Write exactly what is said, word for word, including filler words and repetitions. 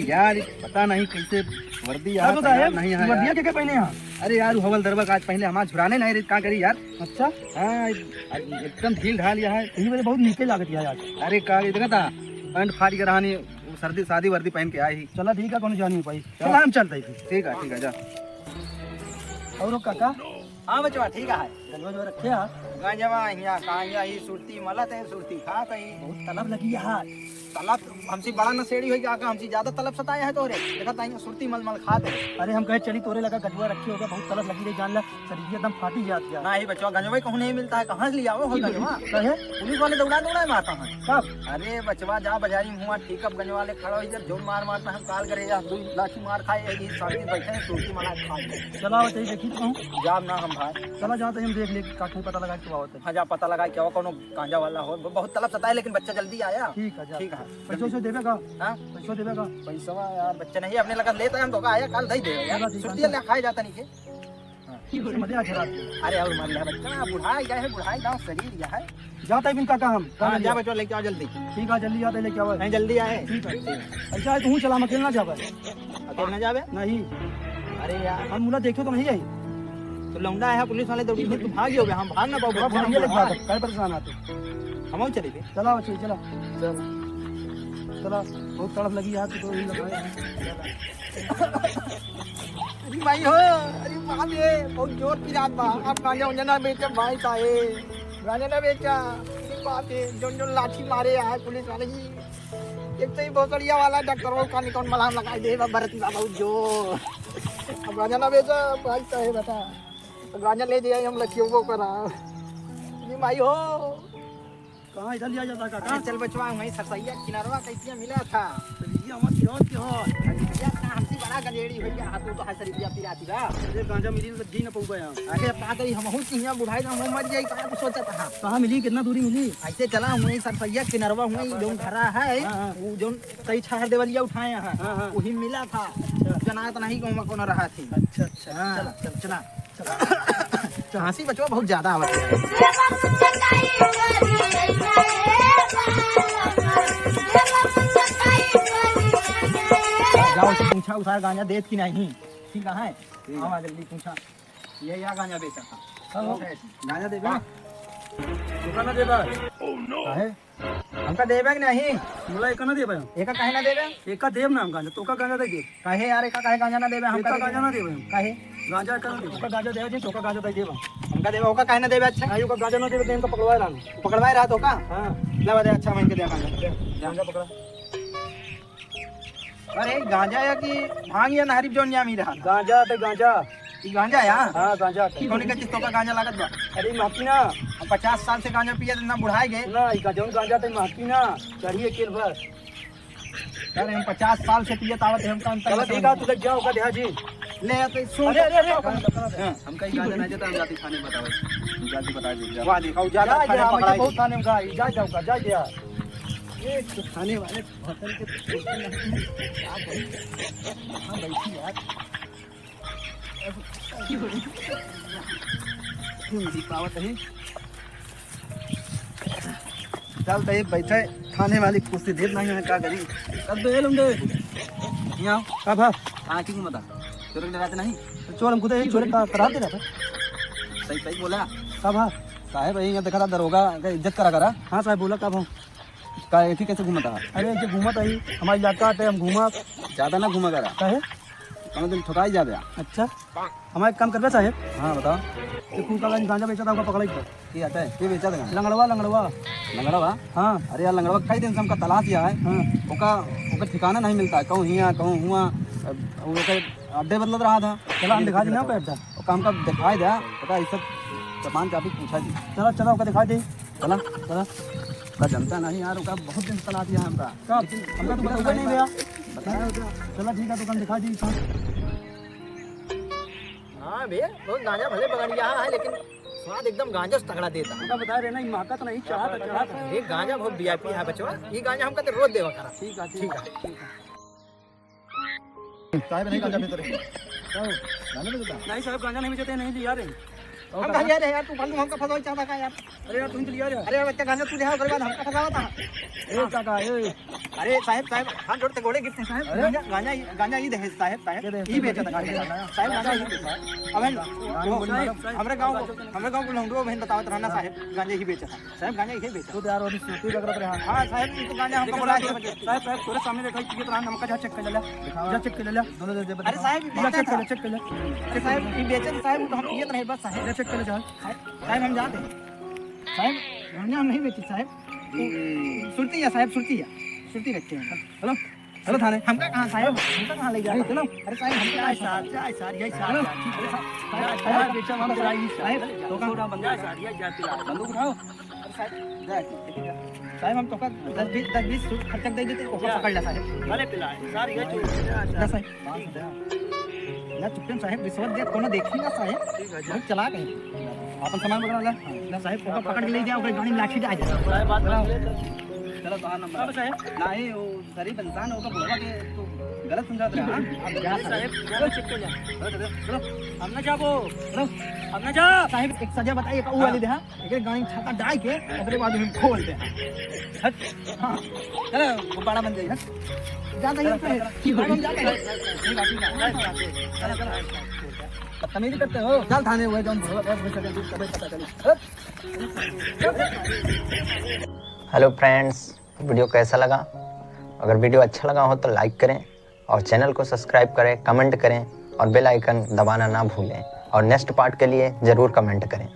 यार, पता नहीं कैसे वर्दी यहाँ साहब, तैयार नहीं है वर्दिया यार। के, के पहने हैं? अरे यार, हवलदरवा का आज पहले हमार झुराने नहीं रही, का करी यार? अच्छा। हाँ, एकदम ढील ढाल यहाँ है। यही वजह बहुत नीचे लागत है यार। अरे का, ये देखा था, पैंट फाट के रहानी, सर्दी, शादी वर्दी पहन के आई ही। चला ठीक है, कौन जानी पाई। चला। चला, हम चलते हैं फिर। ठीक है, ठीक है, जा। और काका? हाँ बचवा, ठीक है। गंजवा जो रखे है? गंजवा हियाँ कहाँ, हियाँ ही सुरती मलत है, सुरती खात है। बहुत तलब लगी है। तलब हमसे बड़ा नशेड़ी होई का, हमसे ज्यादा तलब सताया है तोरे। देखा ताई सुरती मल मल खात है। अरे हम कहे चली तोरे लगा गंजवा रखे होगा, बहुत तलब लगी रही जान ला, शरीर एकदम फाटी जात है। नहीं बचवा, गंजवा कहूँ नहीं मिलता है, कहाँ से ले आओ हो गंजवा? कहे? पुलिस वाले दौड़ा दौड़ा मारता है। कब? अरे बचवा जा बाजारी में हुआ ठीक अब गंजवा ले खड़ा हो, इधर जोर मार मारता है, काल करे या दो लाठी मार खाए, ये साथी बैठे हैं, सुरती मला खा ले। चला बताइए, देखी तो कहूँ। जाब ना हम भाई। चला जाते हैं, हम देख ले, काट पता लगा के तो आवत है। हाँ, जा पता लगा के आवा, कौनो गांजा वाला हो। ब-, बहुत तलब सताए, लेकिन बच्चा जल्दी आया। ठीक है, जा। ठीक है। पैसो वैसो देबे का? हाँ? पैसो देबे का? पैसवा यार, बच्चा नहीं, अपने लगा लेता है, हम तो का आया, काल दे दे यार। चला, ठीक है, सुरतिया चला। ले खाए जाता नहीं के। हाँ। ठीक से मजा आ रहा है। अरे, और मर गया बच्चा, बुढ़ाई गया है, बुढ़ाई गाँव शरीर गया है। जाता है इनका काम। हाँ, जा बच्चा, लेके आओ जल्दी। ठीक है, जल्दी जाता है, लेके आओ। नहीं, जल्दी आए। ठीक है। अच्छा है, तू चला, हम अकेले ना जावे। अकेले ना जावे? नहीं। अरे यार। हम मुला देखे तो नहीं आई। तो लौंडा है, पुलिस वाले दौड़ी, तू भाग जाओगे, हम भाग ना पाओगे। थोड़ा बढ़िया लग बात है, काहे परेशान आते? हम और चले गए। चला, बच्चे, चला। चल। चला, बहुत तड़प लगी यार, तू तो यही लगा है। अरे भाई हो, अरे बाप रे, बहुत जोर पिरात बा। आप गांजा उंजा ना बेचब भाई साहेब, गांजा ना बेचा। अरे बाप रे, जोन जोन लाठी मारे यार पुलिस वाले ही। एक तो ही भोसड़िया वाला डॉक्टर वो कानी कौन मलहम लगाई दे बा, बरत बा बहुत जोर। अब गांजा ना बेचा भाई साहेब, बता। तो गांजा ले दिया हम लखियो करा। अरे भाई हो, कहाँ इधर लिया जाता काका? अरे चल बचवा, वहीं सरसैया किनारवा कैसिया मिला था। तो ये हमारे गिरौत के हो। अरे भैया, का हमसे बड़ा गंजेड़ी भैया, हाथों तो है सर भैया पिराती बा। अरे गांजा मिली तो जी न पऊबा यहाँ। अरे अब का करी, हमहू के यहाँ बुढ़ाई ना, हम मर जाई, का तू सोचत हा? कहाँ मिली, कितना दूरी मिली? ऐसे चला, वहीं सरसैया किनारवा, वहीं हाँ, जौन हाँ। घरा है, हाँ, हाँ। वो जौन कई ठहर देवलिया उठाए हैं, हाँ, हाँ। वही मिला था। अच्छा। जनात नहीं कहूँ कौन रहा थी। अच्छा, अच्छा। हाँ। चला, चला, चला। चला। हंसी बचवा बहुत ज्यादा आवत है। जाओ, पूछा उधार गांजा देत कि नहीं? ठीक है, ठीक है। आवा जल्दी पूछा। ये या गांजा बेचा था। हाँ, हाँ। गांजा देबे? हाँ। दुकान ना देबे? काहे? हमका देबे कि नहीं? बोला, एका ना देबे हम। एका काहे ना देबे? एका देब ना हम गांजा, तोका गांजा दे देब। काहे यार, एका काहे गांजा ना देबे? हमका एका दे गांजा देबे। ना देबे हम। काहे? गांजा एका ना देबे। ओका गांजा देबे जी, तोका गांजा दे देब हम। हमका देबे, ओका काहे ना देबे? अच्छा। नहीं, ओका गांजा ना देबे, तो हमका पकड़वाए रहा। पकड़वाए रहा तोका? हाँ। ले बता, अच्छा, मैं इनके दे गांजा। गांजा पकड़ा। अरे, गांजा या कि भांग या नहरी जौन या मी रहा? गांजा ते गांजा। ई गांजा या? हाँ, गांजा ते। कौन का चीज तोका गांजा लागत बा? अरे, महकी ना। हम पचास साल से गांजा पिया, इतना बुढ़ाए गए। ना, ई गांजा, गांजा ते महकी ना। चढ़िए केल भर। अरे, हम पचास साल से पियत आवत है, हमका अंतर चला, नहीं ठीक है, समझ। तू लग जाओ, का देहा जी। ले, तो सुन। अरे, अरे, अरे। हाँ, हमका ई गांजा ना जाता, हम जाती थाने बतावे। जाती बता दे, जा। वाह, देखा, वो जा, जा, थाने जा, पकड़ाई बहुत दे। थाने में गई, जा, जाओ का, जा, जा। ये तो थाने वाले होटल के तो कुर्सी नहीं है। क्या भाई? कहाँ बैठी यार? क्यों नहीं पावत है? चल तो ये बैठे थाने वाली कुर्सी देत नहीं है, का करी? कब दे लूंगे? यहाँ। कब है? हाँ, क्यों मता? चोर के डराते नहीं? तो चोर हमको तो ये चोर का करार दे रहा था। सही, सही बोला। कब है? साहेब, यही यहाँ देखा था दरोगा का इज्जत करा करा। हाँ साहेब, बोला कब हो? का एक ही कैसे घूमता है? अरे, ऐसे घूमत आई, हमारा इलाका आते, हम घूमा। ज्यादा ना घूमा करा। काहे? कौनो दिन ठुकाई जाबे। अच्छा, हमारा एक काम करबे साहेब। हाँ, बताओ। ये कुल का गांजा बेचा था, ओका पकड़ा एक बार। के आता है? के बेचा था गांजा? लंगड़वा, लंगड़वा। लंगड़वा? हाँ। अरे यार, लंगड़वा कई दिन से हमका तलाश या है। हाँ। ओका, ओका ठिकाना नहीं मिलता है, कहूँ हियाँ, कहूँ हुआ, अब ओका अड्डे बदलत रहा था। चला, हम दिखा दी ना ओका अड्डा। ओका हमका दिखाई दे, ओका ई सब सामान चाबी पूछा जी। चला, चला, ओका दिखा दे। चला, चला। का जनता नहीं यार, ओका बहुत दिन से तलाश या हमका। कब? लेकिन हमका तो बताया नहीं भैया। बताया होता। चला ठीक है, तो हम दिखा दी। हाँ बे, बहुत गांजा भले बगड़ गया है, लेकिन स्वाद एकदम गांजा से तगड़ा देता। हमका बता रहे ना, ई महकत नहीं, चढ़ा था, चढ़ा था। ये गांजा बहुत वीआईपी है बचवा, ये गांजा हमका तो रोज देवा करा। ठीक है, ठीक है। ठीक है। साहब नहीं गांजा बेच रहे हैं। क्या हो? गांजा नहीं बेचता? नहीं साहब, गांजा नहीं बेचते, नहीं लिया रे। हम कहा यार, यार, तू फालतू हमका फंसावे चाहता का यार? अरे यार, तू ही तो लिया यार। अरे यार, बच्चा, गांजा तू लिया, ओकरे बाद हमका फंसावा था। ए काका, ए। अरे साहेब, साहेब, हाथ जोड़ते गोड़े गिरते हैं साहेब। अरे? गांजा, गांजा, गांजा ही दे साहेब, साहेब। के दे? ई बेचत था गांजा। साहेब, गांजा ही बेचत था। अब हम, गांजा वो, बोल साहेब, रहा। साहेब, हमरे गांव, हमरे गांव को लौंडो बहन बतावत रहना साहेब, गांजा ही बेचत था। साहेब, गांजा ही बेचत था। तू तो यार अभी सूती पकड़त रहा। हाँ साहेब, ई तो गांजा हमका देखो बोला साहेब, है। साहेब, साहब, तोरे सामने देखा, ई पियत रहा, हमका जा चेक कर ले। दिखावा। जा चेक कर ले। दोनों दे, दे, जा दिखावा। चेक कर ले, चेक कर ले। अरे साहेब, ई बेचत साहेब, ई तो हम पियत रहे बस साहेब। जा चेक कर ले, जा। साहेब, साहेब, हम जाते हैं। साहेब, गांजा हम नहीं बेची साहेब। सुरती है साहेब, सुरती है। सुरती रखते हैं। हेलो, हेलो थाने। हमका कहाँ साहेब? हमका कहाँ ले जा रहे? चलो। अरे साहेब, हमका कहाँ साहेब? साहेब, साहेब, साहेब, साहेब, साहेब, साहेब, साहेब, साहेब, साहेब, साहेब, साहेब, साहेब, साहेब, बंदूक उठाओ। अरे साहेब, जा, जा, जा। साहेब, हम तोका दस बीस, दस बीस सूट खर्चा दे देते, ओकर जा। पकड़ ला साहेब। भले पिलाए, सार, ये चोर। जा साहेब। ना चुप्पे साहेब, रिश्वत दे, कोनो देखी ना साहेब। ठीक है, जा। बहुत चालाक है। आपन सामान वगैरह ला। ना साहेब, ओकर पकड़ के ले जाओ, ओकर गाड़ी में लाठी डाल दे। साहेब, बात मान ले तो। चलो, तो हाँ, नंबर। अब साहेब। नहीं, वो गरीब इंसान होगा, बुढ़वा के तो गलत समझा रहा है, हाँ? आप जा साहेब, साहेब, जा, चुप कर जा। चलो, चलो, चलो। हम ना जाबो। चलो। हम ना जा। साहेब, एक सजा बताइए, का वो वाली दे, हाँ? एक गाड़ी में छाता डाल के, ओकरे बाद हम खोल दे। हट। हाँ। चलो, गुब्बारा बन जाइए, हट। जा, जा, जा, जा। ठीक है, हम जाते हैं। ठीक है, ठीक है। चलो, चलो। बदतमीजी करते हो। चल थाने, वो जौन भगवा, भगवा, भगवा, भगवा, भगवा, भगवा। हेलो फ्रेंड्स, वीडियो कैसा लगा? अगर वीडियो अच्छा लगा हो तो लाइक करें और चैनल को सब्सक्राइब करें, कमेंट करें और बेल आइकन दबाना ना भूलें और नेक्स्ट पार्ट के लिए ज़रूर कमेंट करें।